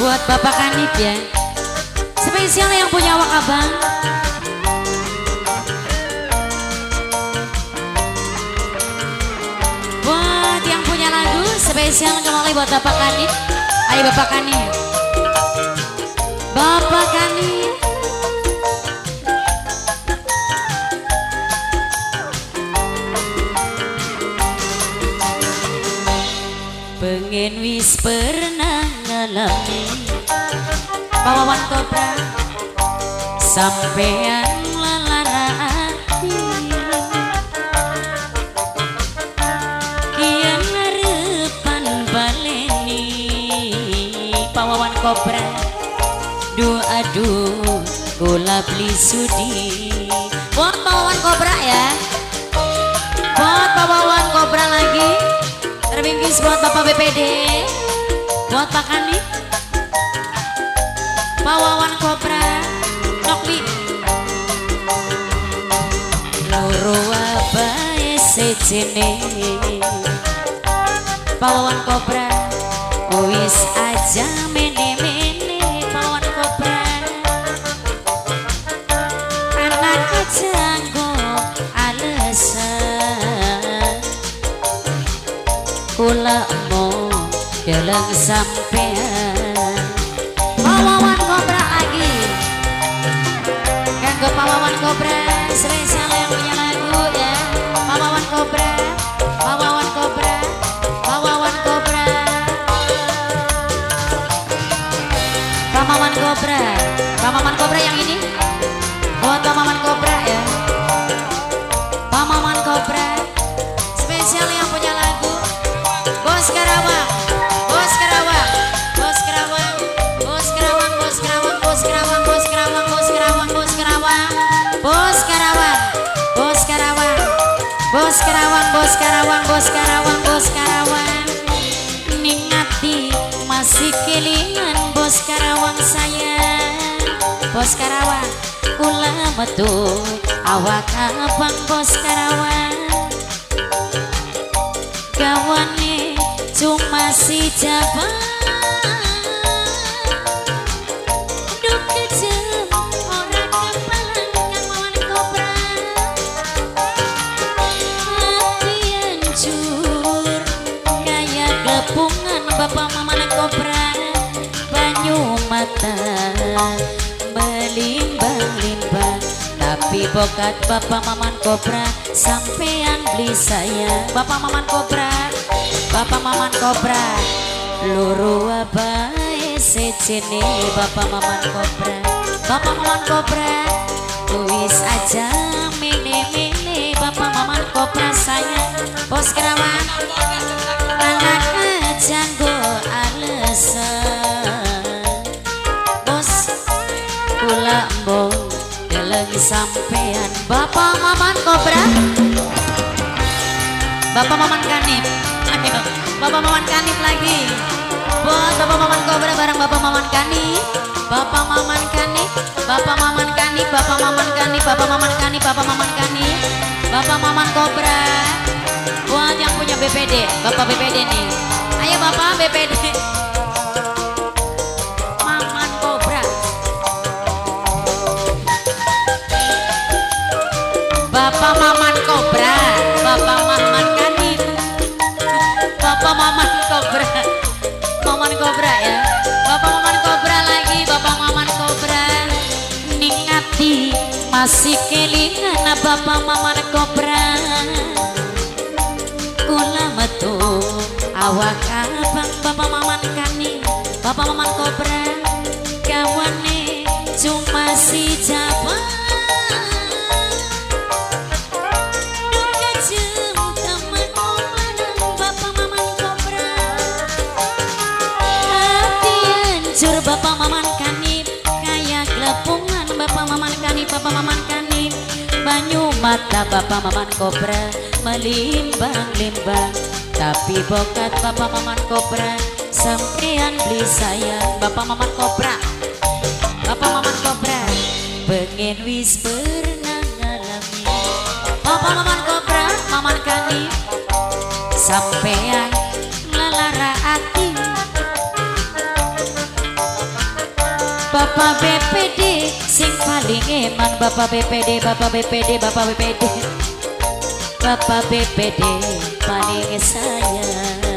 Buat Bapak Kanip ya. Spesial yang punya awak abang. Buat yang punya lagu spesial kembali buat Bapak Kanip. Ayo Bapak Kanip. Bapak Kanip. Pengen wis pernah ngalami Pawawan Kobra sampean lelara ati kian ngarepan baleni Pawawan Kobra duh aduh kula beli sudi. Buat Pawawan Kobra ya, buat Pawawan Kobra lagi. Terbingkis buat Bapak BPD, buat Pak Kanip, Pawawan Kobra, Nokwi, loro wabahe sejene, Pawawan Kobra, wis aja mene-mene, Pawawan Kobra, anak aja nggo alasan. Kula mau deleng sampean. Pawawan Kobra lagi. Kanggo Pawawan Kobra spesial yang punya lagu ya. Pawawan Kobra, Pawawan Kobra, Pawawan Kobra, Pawawan Kobra, Pawawan Kobra yang ini. Buat Pawawan Kobra ya. Pawawan Kobra spesial yang punya lagu. Bos Karawang, Bos Karawang, Bos Karawang, Bos Karawang, Bos Karawang, Bos Karawang, Bos Karawang, Bos Karawang, Bos Karawang, Bos Karawang, Bos Karawang, Bos Karawang, Bos Karawang, Bos Karawang, Bos Karawang. Ning ati masih kelingan Bos Karawang sayang. Bos Karawang, kula metu awak abang Bos Karawang. Gawane cuma si jabang. Duh kejem ora kepalang kang Wawan Kobra. Hati hancur kaya glepungan Bapak Maman Kobra. Banyu mata melimbang-limbang. Tapi bokat Bapak Maman Kobra sampean beli saya. Bapak Maman Kobra, Bapak Maman Kobra, loro wabahe sejene Bapak Maman Kobra. Bapak Maman Kobra, wis aja mene-mene Bapak Maman Kobra sayang. Bos Karawang, anak aja nggo alasan. Bos kula mbong deleng sampean Bapak Maman Kobra, Bapak Maman Kanip. Ayo, Bapak Maman Kanip lagi. Buat Bapak Maman Kobra bareng Bapak Maman Kanip. Bapak Maman Kanip, Bapak Maman Kanip, Bapak Maman Kanip, Bapak Maman Kanip, Bapak Maman Kanip, Bapak Maman Kobra. Buat yang punya BPD, Bapak BPD nih. Ayo Bapak BPD. Maman Kobra. Bapak Maman Kobra, Bapak Maman Kanip, Bapak Maman Kobra, Maman Kobra ya. Bapak Maman Kobra lagi, Bapak Maman Kobra. Ning ati masih kelingan Bapak Maman Kobra. Kula metu awak abang Bapak Maman Kanip, Bapak Maman Kobra. Gawane cuma si jabang. Bapak Maman Kanip kaya glepungan Bapak Maman Kanip, Bapak Maman Kanip. Banyu mata Bapak Maman Kobra melimbang-limbang. Tapi bokat Bapak Maman Kobra sampean beli sayang. Bapak Maman Kobra, Bapak Maman Kobra, pengen wis pernah ngalami. Bapak Maman Kobra, Maman Kanip, sampean lelara ati. Bapak BPD sing paling eman. Bapak BPD, Bapak BPD, Bapak BPD, Bapak BPD paling sayang.